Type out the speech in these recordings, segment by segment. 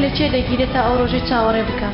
لە کێ دەگیرێ تا ئەو ڕۆژەی چاوەڕێ بکا.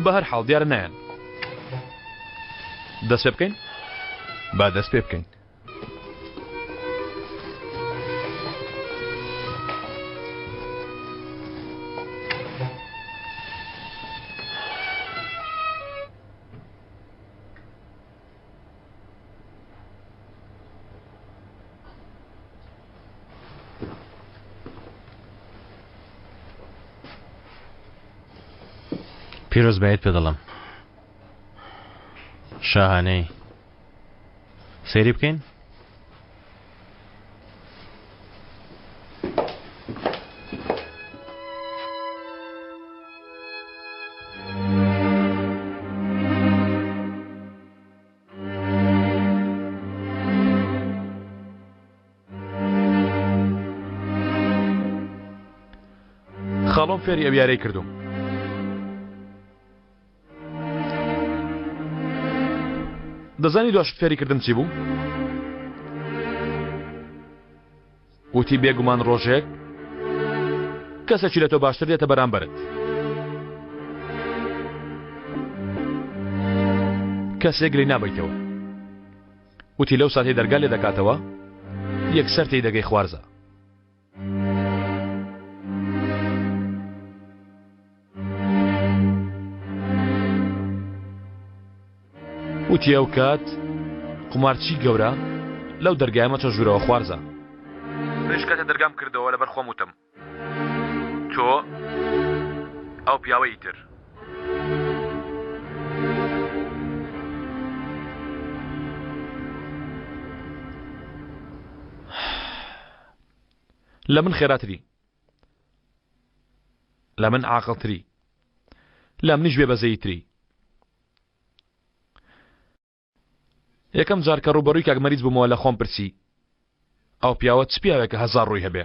بەهەرحاڵ دیارە نایەن. دەست پێ بکەین؟ با دەست پێ بکەین. پیرۆزبایت پێ دەڵێم شاهانەی سەیری بکەین؟ خاڵۆم فێری ئەو یارەی کردوم. دەزانی دواش فێری کردم چی بوو؟ وتی بێگومان ڕۆژێک کەسێکی لە تۆ باشتر دێتە بەرامبەرت. کەسێک لێی نابیتەوە. وتی لەو ساتەی دەرگا لێ دەکاتەوە یەکسەر تێی دەگەی خوارزە. وتی ئەو کات قومارچی گەورە لەو دەرگایە مەچە ژوورەوە خوارزە. منیش کاتێ دەرگام کردەوە لەبەر خۆم وتم تۆ ئەو پیاوە ئیتر. لە من خێراتری. لە من عاقڵتری. لە منیش بێ بەزەییتری. یەکەم جار کە ڕووبەڕووی کاک مەریج بوومەوە لە خۆم پرسی ئەو پیاوە چ پیاوێکە هەزار ڕووی هەبێ؟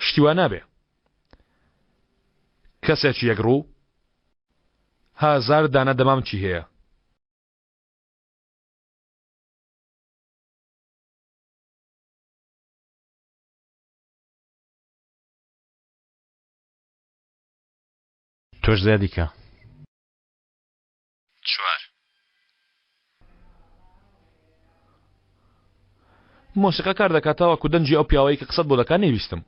شتی وا نابێ. کەسێکی یەک ڕوو هازار دانە دەمامکی هەیە. تۆش زیادی کە. چوار. مۆسیقا کار دەکات تاوەکو دەنگی ئەو پیاوەی کە قسەت بۆ دەکات نەیبیستم.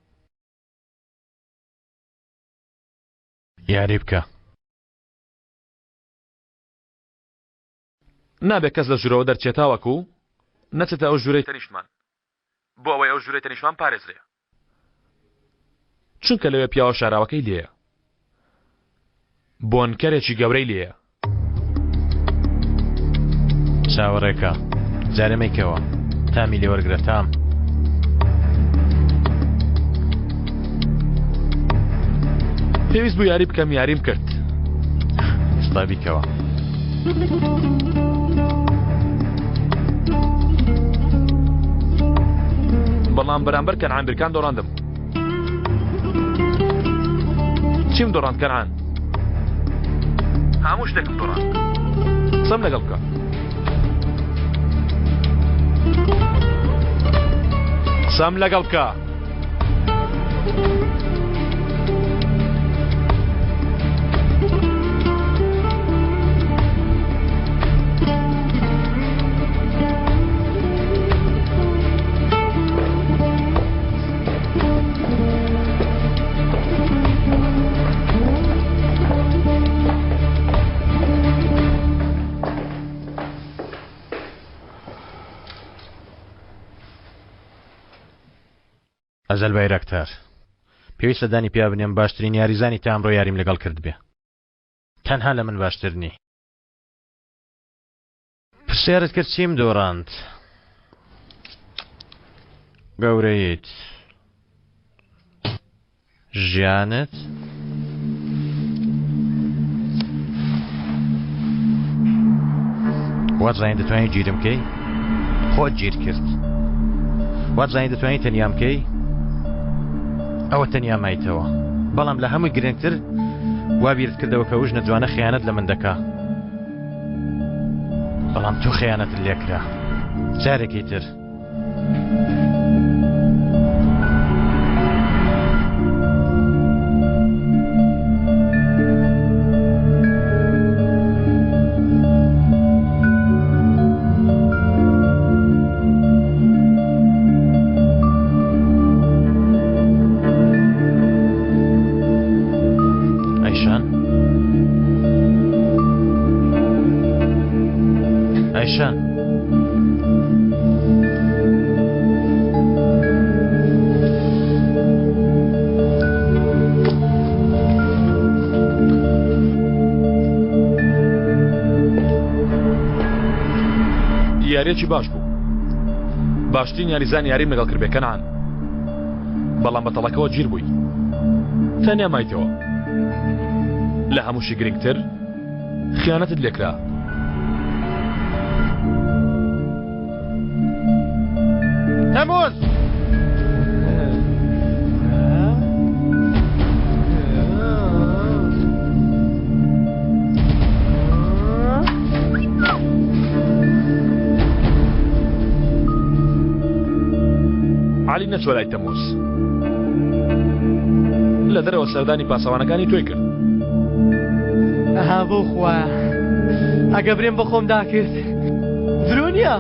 یاری بکە. نابێ کەس لە ژوورەوە دەرچێ تاوەکو نەچێتە ئەو ژوورەی تەنیشتمان بۆ ئەوەی ئەو ژوورەی تەنیشتمان پارێزرێ چونکە لەوێ پیاوە شاراوەکەی لێیە بۆنکەرێکی گەورەی لێیە. چاوەڕێکە جارێ مەیکەوە تامی لێ وەرگرە تام. پێویست بوو یاری بکەم یاریم کرد. ئێستا بیکەوە. بەڵام بەرامبەر کەنعان بیرکان دۆڕاندم. چیم دۆڕاند کەنعان؟ هەموو شتێکم دۆڕاند. قسەم لەگەڵ بکە. قسەم لەگەڵ بکە. ئەزەل بایراکتار، پێویستە دانی پیا بنێم باشترین یاریزانی تا ئەمڕۆ یاریم لەگەڵ کردبێ. تەنها لە من باشتر نی. پرسیارت کرد چیم دۆڕاند؟ گەورەیت. ژیانت؟ وات زانی دەتوانی گیرم کەی؟ خۆت گیر کرد. وات زانی دەتوانی تەنیام کەی؟ ئەوە تەنیا مایتەوە. بەڵام لە هەمووی گرنگتر. وا بیرت کردەوە کە ئەو ژنە جوانە خەیانەت لە من دەکا. بەڵام تۆ خەیانەتت لێکرا. جارێکی تر. ئایشان ئایشان یاریەکی باش بوو باشترین یاریزان یاریم لەگەڵ کردبێ کەنعان بەڵام بە تەڵەکەوە گیر بووی تەنیا مایتەوە لە هەمووشی گرنگتر خیانەتت لێکرا. تەموز! عەلی نەچوە لای تەموز لە دەرەوە سەردانی پاسەوانەکانی تۆی کرد. ئەها بۆ خوایە ئەگە برێم بە خۆم داکرد درۆ نییە.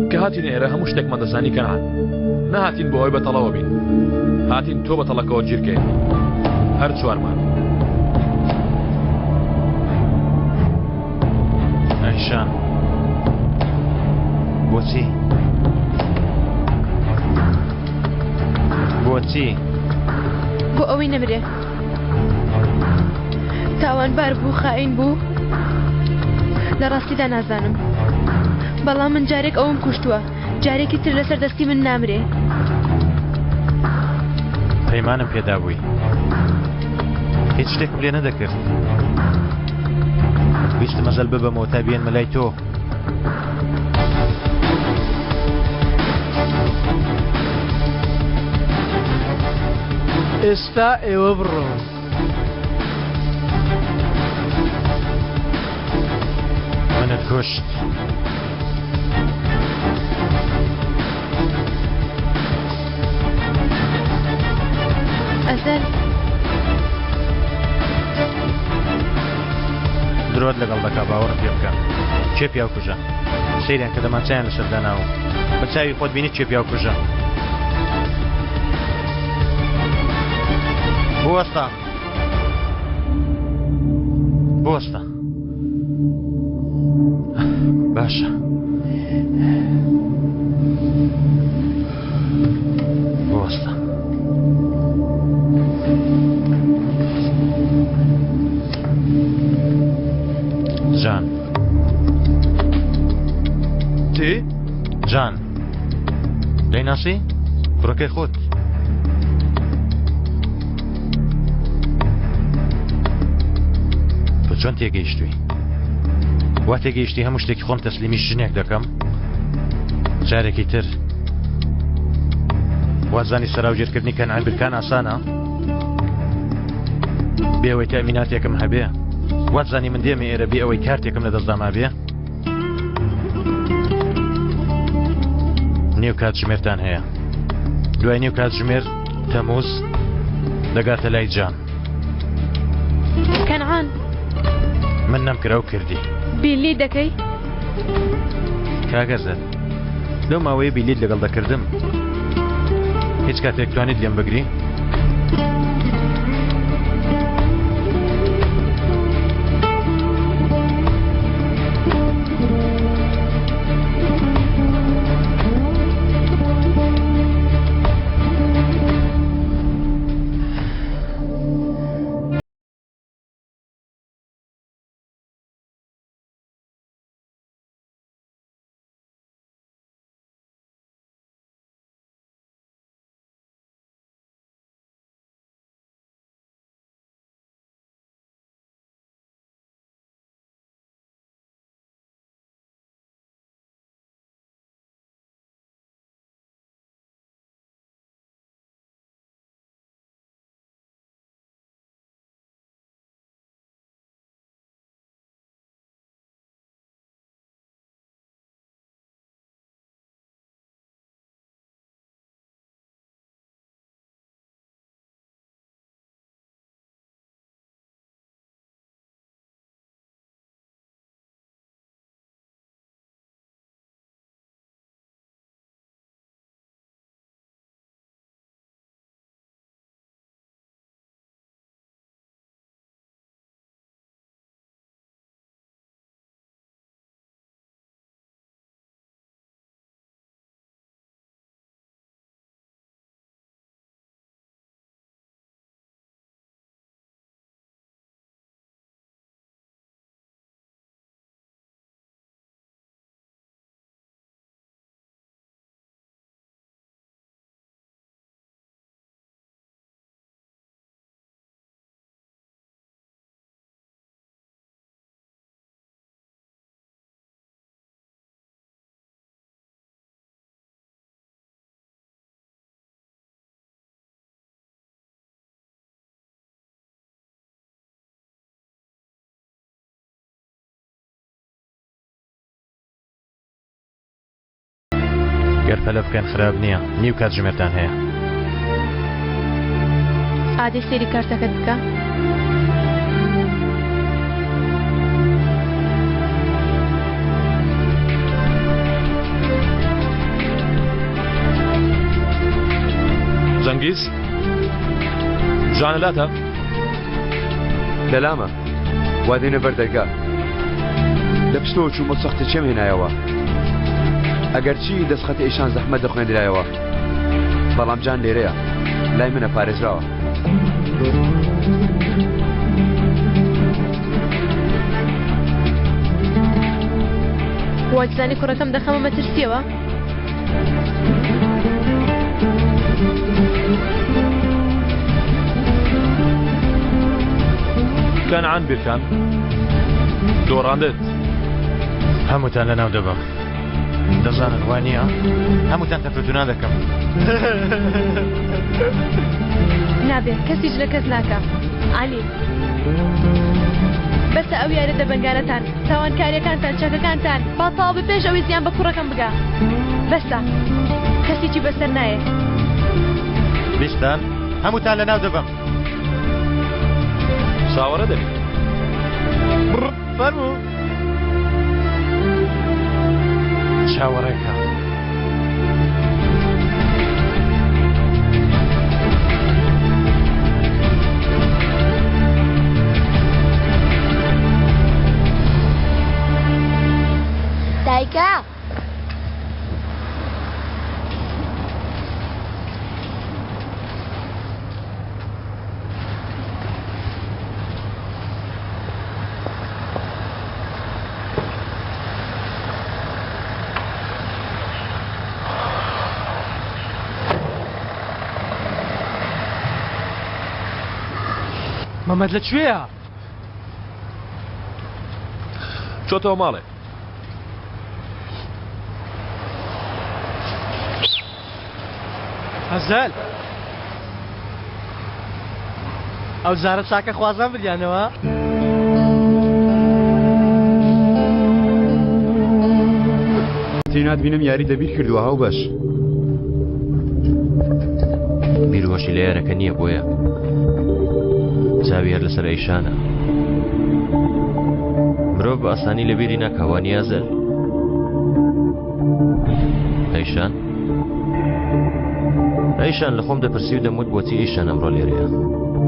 کە هاتینە ئێرە هەموو شتێکمان دەزانی کەنعان نەهاتین بۆ ئەوەی بە تەڵەوە بین هاتین تۆ بە تەڵەکەوە گیرکەین هەر چوارمان. ئایشان بۆچی؟ بۆچی؟ بۆ ئەوەی نەمرێ تاوانبار بوو خائین بوو لە ڕاستیدا نازانم بەڵام من جارێک ئەوم کوشتووە جارێکی تر لەسەر دەستی من نامرێ. پەیمانم پێدابووی هیچ شتێکم لێ نەدەکرد ویستم مەزەل ببەمەوە تا بێنمە لای تۆ. ئێستا ئێوە بڕۆن. منت کوشت. ئەزەل. درۆت لەگەڵ دەکا باوەڕم پێ بکە. کێ پیاو کوژە؟ سەیریان کە دەمانچەیان لەسەر داناوم. بە چاوی خۆت بینیت کێ پیاو کوژە؟ بوەستە. بوەستە. باشە. بوەستە. جان. چی؟ جان. دەیناسی؟ کوڕەکەی خۆت. تۆ چۆن تێگەیشتووی؟ وا تێگەیشتی هەموو شتێکی خۆم تەسلیمی ژنێک دەکەم؟ جارێکی تر وازانی سەراوژێرکردنی کەنعان برکان ئاسانە؟ بێ ئەوەی تەئمیناتێکم هەبێ وازانی من دێمە ئێرە بێ ئەوەی کارتێکم لە دەستدا مابێ؟ نیو کاتژمێرتان هەیە دوای نیو کاتژمێر تەموز دەگاتە لای جان. کەنعان. من نەمکرد ئەو کردی. بیلی دەکەی؟ کاک ئەزەر لەو ماوەیە بیلیت لەگەڵ دەکردم هیچ کاتێک توانیت لێم بگری؟ پەلە بکەن خراپ نییە نیو کاتژمێرتان هەیە. ئادەی سەیری کارتەکەت بکە. جەنگیز ژانە لاتە؟ لەلامە وا دێنە بەر دەرگا لە پشتەوە چوومە سەختە چێم هێنایەوە ئەگەرچی دەستخەتی ئیشان زەحمەت دەخوێندرایەوە بەڵام جان لێرەیە لای منە پارێزراوە. وەجزانی کوڕەکەم دەخەمە مەترسیەوە؟ کەنعان بیرکان دۆڕاندت. هەمووتان لەناو دەبەم. دەزانن وا نییە؟ هەمووتان تەفرتونا دەکەم. نابێ کەس هیچ لە کەس ناکا عەلی. بەسە ئەو یارە دەبەنگانەتان تاوانکاریەکانتان چەکەکانتان با تەواو بێ پێش ئەوەی زیان بە کوڕەکەم بگا بەسە کەس هیچی بەسەر نایێ. بیستان هەمووتان لەناو دەبەم. چاوەڕێ دەبین. فەرموو. چاوەڕێکە. دایکە. مەمەد لە کوێیە؟ چۆتەوە ماڵێ. ئەزەل ئەو جارە چاکە خوازان بریانەوە. تینات بینم یاری لەبیر کردووە هاوبەش. بیرهۆشی لە یارەکە نییە بۆیە چاوی هەر لەسەر ئەیشانە. مرۆڤ بە ئاسانی لەبیری ناکا وانییە ئەزەل؟ ئەیشان؟ ئەیشان لە خۆم دەپرسی و دەموت بۆچی ئەیشان ئەمڕۆ لێرەیە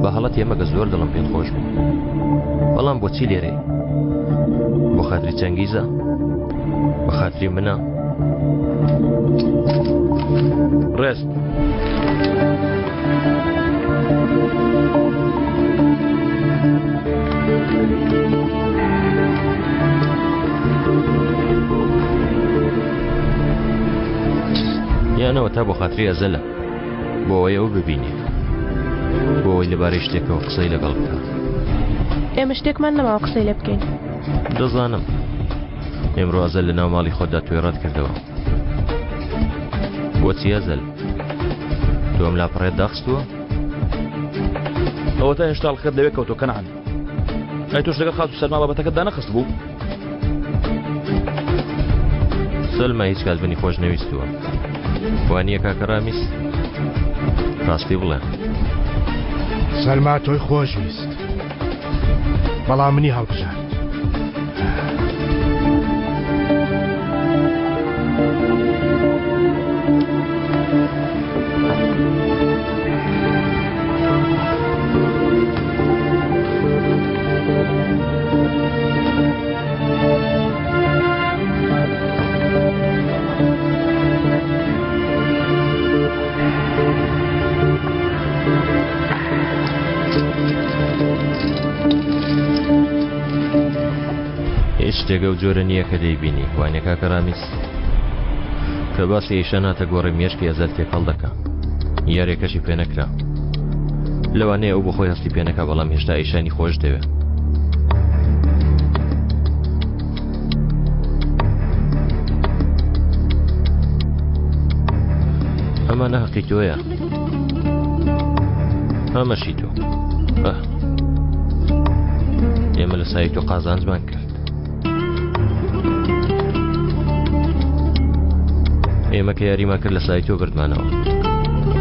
بە هەڵە تێمەگە زۆر دڵم پێت خۆش بوو بەڵام بۆچی لێرەی بۆ خاتری چەنگیزە بە خاتری منە ڕێست یانەوە تا بۆ خاتری ئەزەلە بۆ ئەوەی ئەو ببینێ بۆ ئەوەی لەبارەی شتێکەوە قسەی لەگەڵ بکە ئێمە شتێکمان نەماوە قسەی لێ بکەین دەزانم ئێمڕۆ ئەزەل لە ناو ماڵی خۆتدا تۆی ڕەت کردەوە بۆچی ئەزەل تۆ ئەم لاپەڕێت داخستووە ئەوەتا هێشتا ئەڵقەکەت لەوێ کەوتووە کەنعان ئەی تۆش لەگەڵ خاتوو سەلما بابەتەکەت دانەخست بوو سەلما هیچ کات منی خۆش نەویستووە وانییە کاکە ڕامیس ڕاستی بڵێ سەلما تۆی خۆش ویست بەڵام منی هەڵبژارد هیچ شتێک ئەو جۆرە نییە کە دەیبینی وانە کاکە ڕامیس کە باسی ئیشە ناتە گۆڕی مێشکی ئەزەل تێکەڵ دەکا یارێکەشی پێ نەکرا لەوانەیە ئەو بەخۆی هەستی پێ نەکا بەڵام هێشتا ئیشانی خۆش دەوێ ئەمە نەهقی تۆیە ئەمەشی تۆ ئێمە لە سای تۆ قازانجمان کرد. ئێمە کە یاریمان کرد لە سای تۆ بردمانەوە.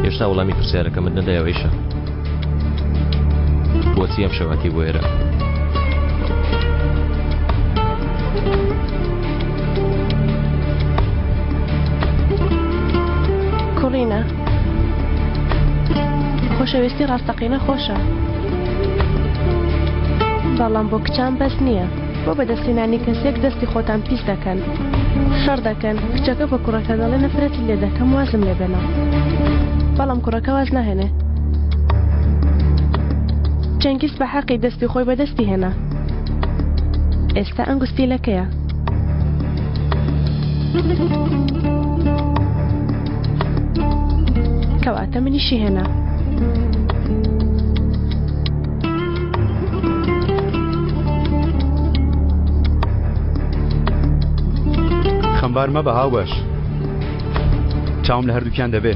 هێشتا وەڵامی پرسیارەکەمت نەدایەوە ئیشە. بۆچی ئەم شەواتی بۆ ئێرە؟ کوڕینە خۆشەویستی ڕاستەقینە خۆشە بەڵام بۆ کچان بەس نییە. بۆ بەدەستهێنانی کەسێک دەستی خۆتان پیس دەکەن شەڕ دەکەن کچەکە بە کوڕەکە دەڵێ نەفرەتت لێ دەکەم وازم لێ بێنە بەڵام کوڕەکە واز ناهێنێ چەنگیز بە حەقی دەستی خۆی بەدەستی هێنا ئێستا ئەنگوستیلەکەیە. کەواتە منیشی هێنا. خەمبار مەبە هاوبەش چاوم لە هەردووکیان دەبێ.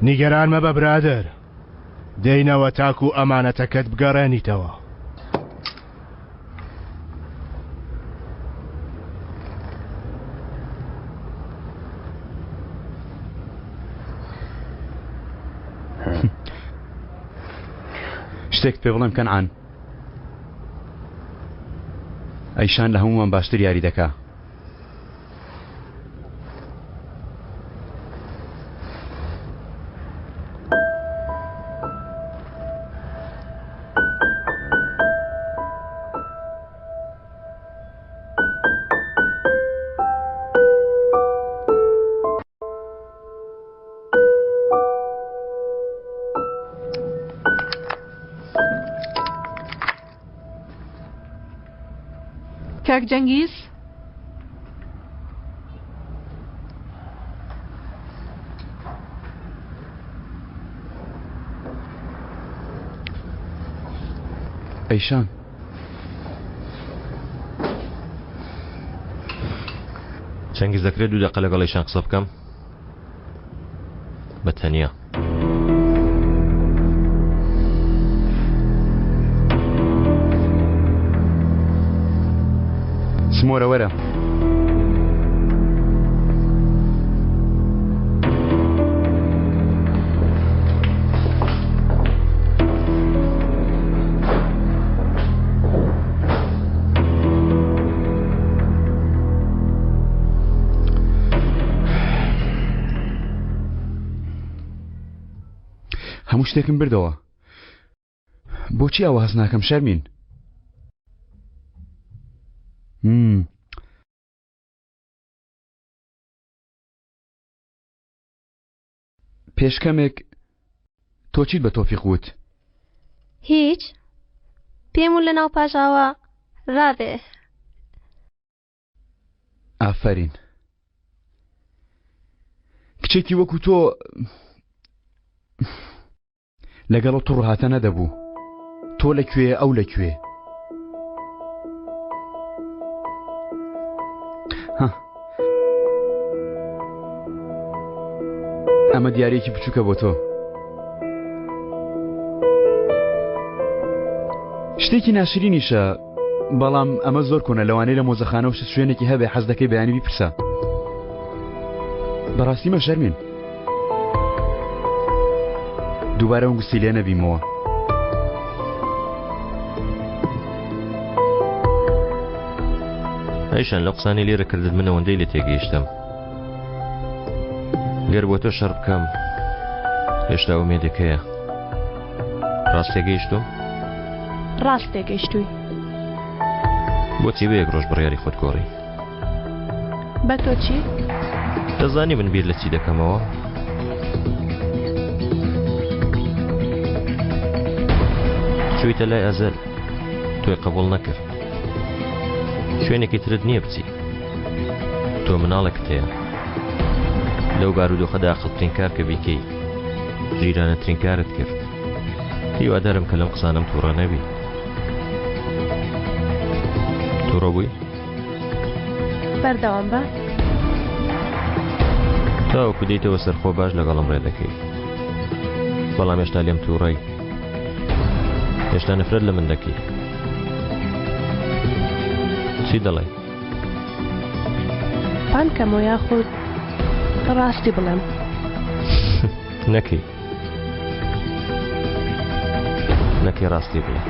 نیگەران مەبە برادەر دێینەوە تاکو ئەمانەتەکەت بگەڕێنیتەوە. شتێکت پێ بڵێم کەنعان ئەیشان لە هەموومان باشتر یاری دەکا. کاک جەنگیز؟ ئەیشان چەنگیز دەکرێت دوو دەقە لەگەڵ ئەیشان قسە بکەم؟ بە تەنیا. سمۆرە وەرە. هەموو شتێکم بردەوە بۆچی ئەوە هەست ناکەم شەرمین پێش کەمێک تۆ چیت بە تۆفیق وت؟ هیچ پێم و لەناو پاژاوە ڕابێ. ئافەرین کچێکی وەکو تۆ لەگەڵ ئەو تڕهاتە نەدەبوو تۆ لە کوێ ئەو لە کوێ ئەمە دیارێکی بچووکە بۆ تۆ شتێکی ناشرینیشە بەڵام ئەمە زۆر کۆنە لەوانەیە لە مۆزەخانە و شت شوێنێکی هەبێ حەز دەکەی بەیانی بیپرسە بەڕاستی مە شەرمین دووبارە ئەو گوستی لێ نەبیمەوە. ئەیشان لەو قسانەی لێرە کردت من ئەوەندەی لێ تێگەیشتم گەر بۆ تۆ شەڕ بکەم هێشتا ئومێدێک هەیە ڕاست تێگەیشتوم ڕاست تێگەیشتووی بۆچی بە یەک ڕۆژ بڕیاری خۆت گۆڕی بە تۆ چی؟ دەزانی من بیر لە چی دەکەمەوە؟ چوویتە لای ئەزەل تۆی قبوڵ نەکرد شوێنێکی ترت نییە بچی تۆ مناڵێکت هەیە. لەو بارودۆخەدا ئاقڵترین کار کە بیکەی ژیرانەترین کارت کرد. هیوادارم کە لەم قسانەم تووڕە نەبی. تووڕە بووی؟ بەردەوام بە. تاوەکو دێیتەوە سەرخۆ باش لەگەڵم ڕێ دەکەی. بەڵام هێشتا لێم تووڕەی. هێشتا نەفرەت لە من دەکەی. چی دەڵێی؟ پان کەمەوە یاخود ڕاستی بڵێم. نەکەی. نەکەی ڕاستی بڵێ.